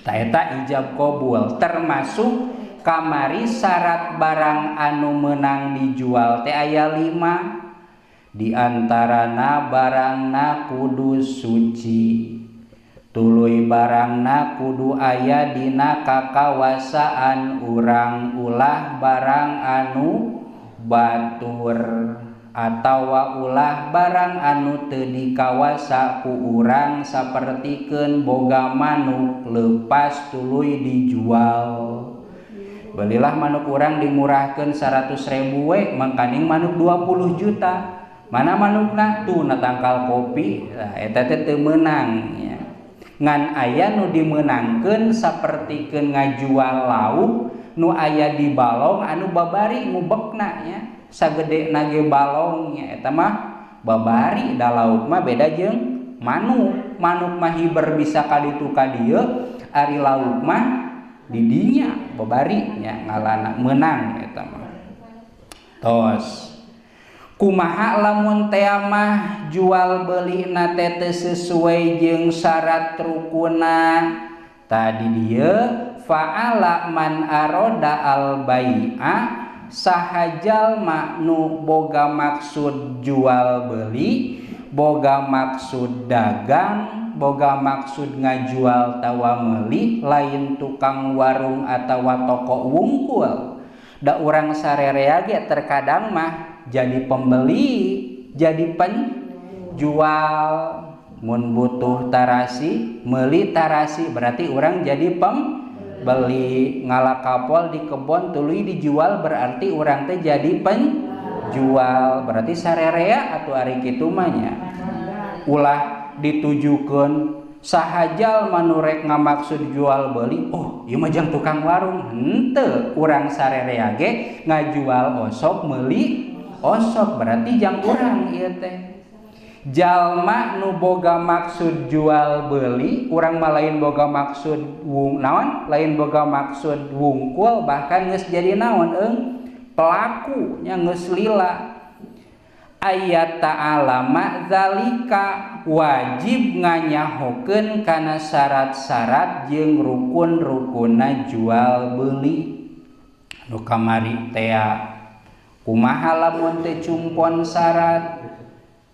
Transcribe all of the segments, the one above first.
Tah eta ijab qabul termasuk kamari syarat barang anu meunang dijual teh aya 5 di antarana barangna kudu suci tuluy barangna kudu aya dina kakawasaan urang ulah barang anu batur atawa ulah barang anu teu dikawasa ku urang sapertikeun boga manuk leupas tuluy dijual. Belilah manuk urang dimurahkeun 100.000 we mangkaning manuk 20 juta. Mana manukna tuh na tangkal kopi, nah, eta teh teu meunang nya. Ngan aya nu dimeunangkeun sapertikeun ngajual lauk nu aya di balong anu babari ngubekna nya. Sagede nage balong nya eta mah babari da lauk mah beda jeung manuk. Manuk mah hiber bisa ka ditu ka dieu, ari lauk mah di dinya babari nya ngalana meunang eta mah. Tos kumaha lamun teh mah jual belina teh teu sesuai jeung syarat rukuna. Tadi dieu fa'ala man aroda al bai'a saha jalma nu boga maksud jual beli, boga maksud dagang, boga maksud ngajual tawa meuli, lain tukang warung atawa toko wungkul. Da urang sarerea ge terkadang mah jadi pembeli, jadi penjual. Mun butuh tarasi, meuli tarasi berarti urang jadi pembeli. Ngalakapol di kebon tuluy dijual berarti urang teh jadi penjual. Berarti sarerea atuh ari kitu mah nya. Ulah ditujukeun saha jalma nu rek ngamaksud jual beli, oh ieu mah jang tukang warung. Henteu, urang sarerea ge ngajual osok meuli osok berarti jang urang ieu teh. Jalma nu boga maksud jual beli, urang mah lain boga maksud wung naon, lain boga maksud wungkul, bahkan geus jadi naon eung pelaku nya geus lila. Ayat ta'ala ma'zalika wajib nganyahokeun kana syarat-syarat jeung rukun-rukunna jual beli. Nu kamari tea kumaha lamun teu cumpon syarat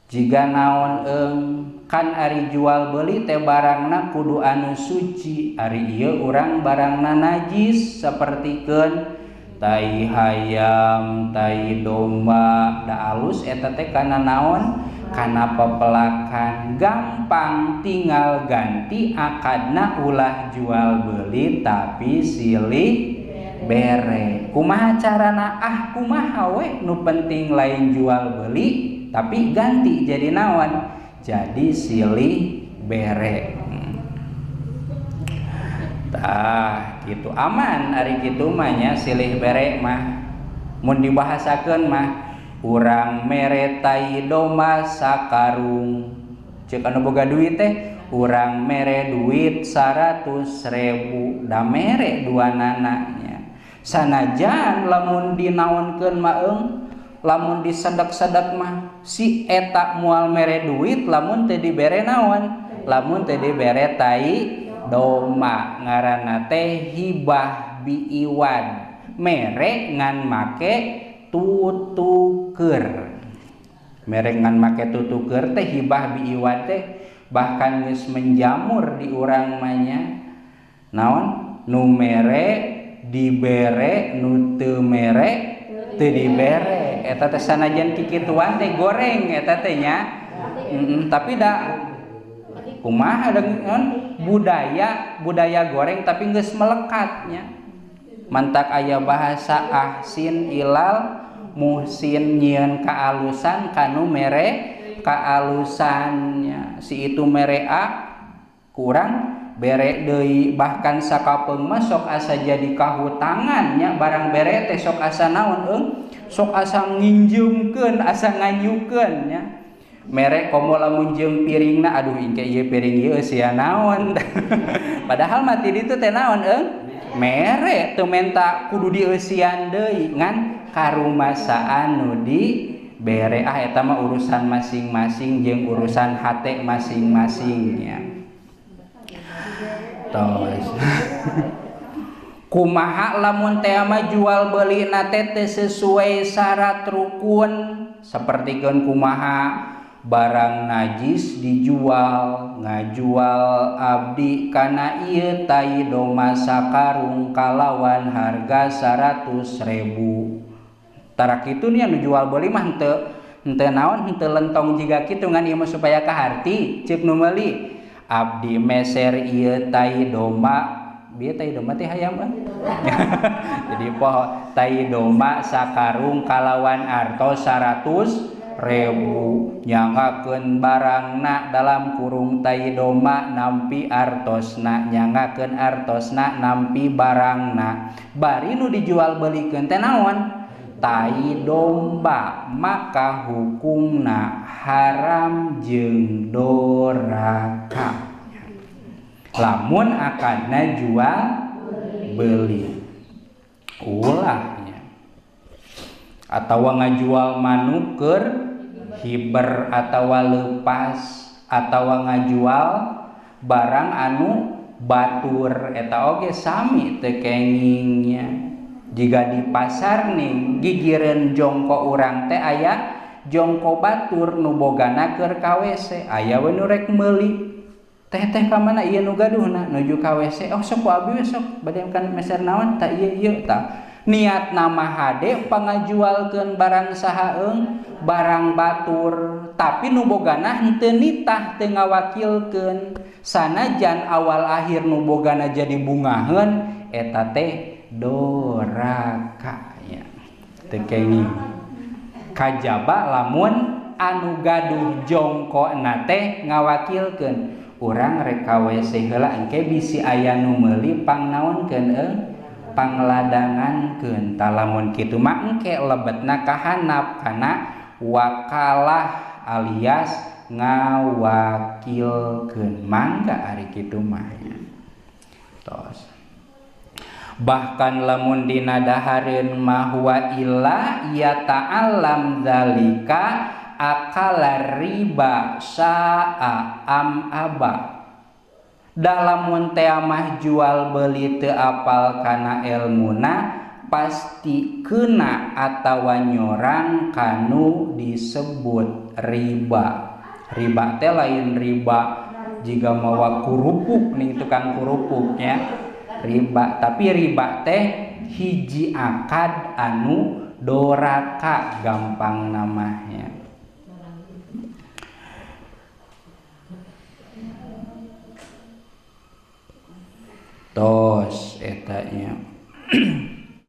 jiga naon eung kan ari jual beli teh barangna kudu anu suci, ari ieu urang barangna najis sapertikeun tai hayam, tai domba, da alus eta teh kana naon? Kana pepelakan. Gampang tinggal ganti akadna ulah jual beli tapi silih bere. Kumaha carana? Ah kumaha we nu penting lain jual beli tapi ganti jadi naon? Jadi silih bere. Tah gitu aman ari kitu mah nya silih bere mah. Mun dibahasakeun mah urang mere tai domba sakarung. Ceuk anu boga duit teh urang mere duit 100.000 da mere duanana nya. Sanajan lamun dinaonkeun mah eung lamun disedak-sedak mah si eta moal mere duit lamun teu dibere naon? Lamun teu dibere tai domba. Ngaranna teh hibah biiwad, mere ngan make tutuker. Mere ngan make tutuker teh hibah biiwad teh bahkan geus menjamur di urang mah nya. Naon? Nu mere dibere, nu teu mere teu dibere. Eta teh sanajan kikituan teh goreng eta teh nya. Tapi da kumaha dengan budaya goreng tapi geus melekat nya. Mantak aya bahasa ahsin ilal muhsin nyieun kaalusan kanu mere kaalusannya. Si itu mere A kurang bere deui, bahkan sakapeung mah sok asa jadi kahutangan nya. Barang bere teh sok asa naon eung? Sok asa nginjeumkeun, asa nganyukeun nya. Mere komo lamun jeung piringna, aduh engke ieu piring ieu sia naon. Padahal mah ti ditu teh naon eung? Mere teu menta kudu dieusian deui ngan karumasaan nu dibere. Ah eta mah urusan masing-masing jeung urusan hate masing-masing nya. Tos. Kumaha lamun teh mah jual beli na teh sesuai syarat rukun sapertikeun kumaha barang najis dijual ngajual abdi kana ieu tai domba sakarung kalawan harga 100.000. Tara kitu nya nu jual beli mah henteu naon henteu lentong jiga kitu ngan ieu mah supaya kaharti ceuk nu meuli abdi meser ieu tai domba bieu tai domba teh hayam kan. Jadi poho tai domba sakarung kalawan artos 100.000 nyangakeun barangna dalam kurung tai domba nampi artosna nyangakeun artosna nampi barangna bari nu dijual belikeun teh naon tai domba maka hukumna haram jeung doraka lamun akadna jual beli ulahnya atawa ngajual manuk keur hiber atawa lepas atawa ngajual barang anu batur eta oge sami teu kengingnya. Jika di pasar nih gigireun jongko urang teh aya jongko batur nu bogana keur ka WC aya we nu rek meuli teh teh ka mana ieu nu gaduhna nuju ka WC oh sok ku abi we sok bade kan meser naon tah ieu ieu tah niat nama hade pangajualkeun barang sahaeung barang batur tapi nu bogana henteu nitah teu ngawakilkeun sanajan awal akhir nu bogana jadi bungaheun eta teh doraka nya teu kenging kajaba lamun anu gaduh jongkona teh ngawakilkeun urang rek ka WC heula engke bisi aya nu meuli pangnaonkeun pangladangankeun tah lamun kitu mah engke lebetna ka handap kana wakalah alias ngawakilkeun mangga ari kitu mah nya. Tos bahkan lamun dina dahareun mah wa illa ya ta'allam zalika akala riba sa'a am aba. Dalamun teh mah jual beli teu apal kana elmuna pasti kena atawa nyorang kanu disebut riba. Riba teh lain riba jika mawa kurupuk nih tukang kurupuknya riba, tapi riba teh hiji akad anu doraka gampang namanya. Tos etanya.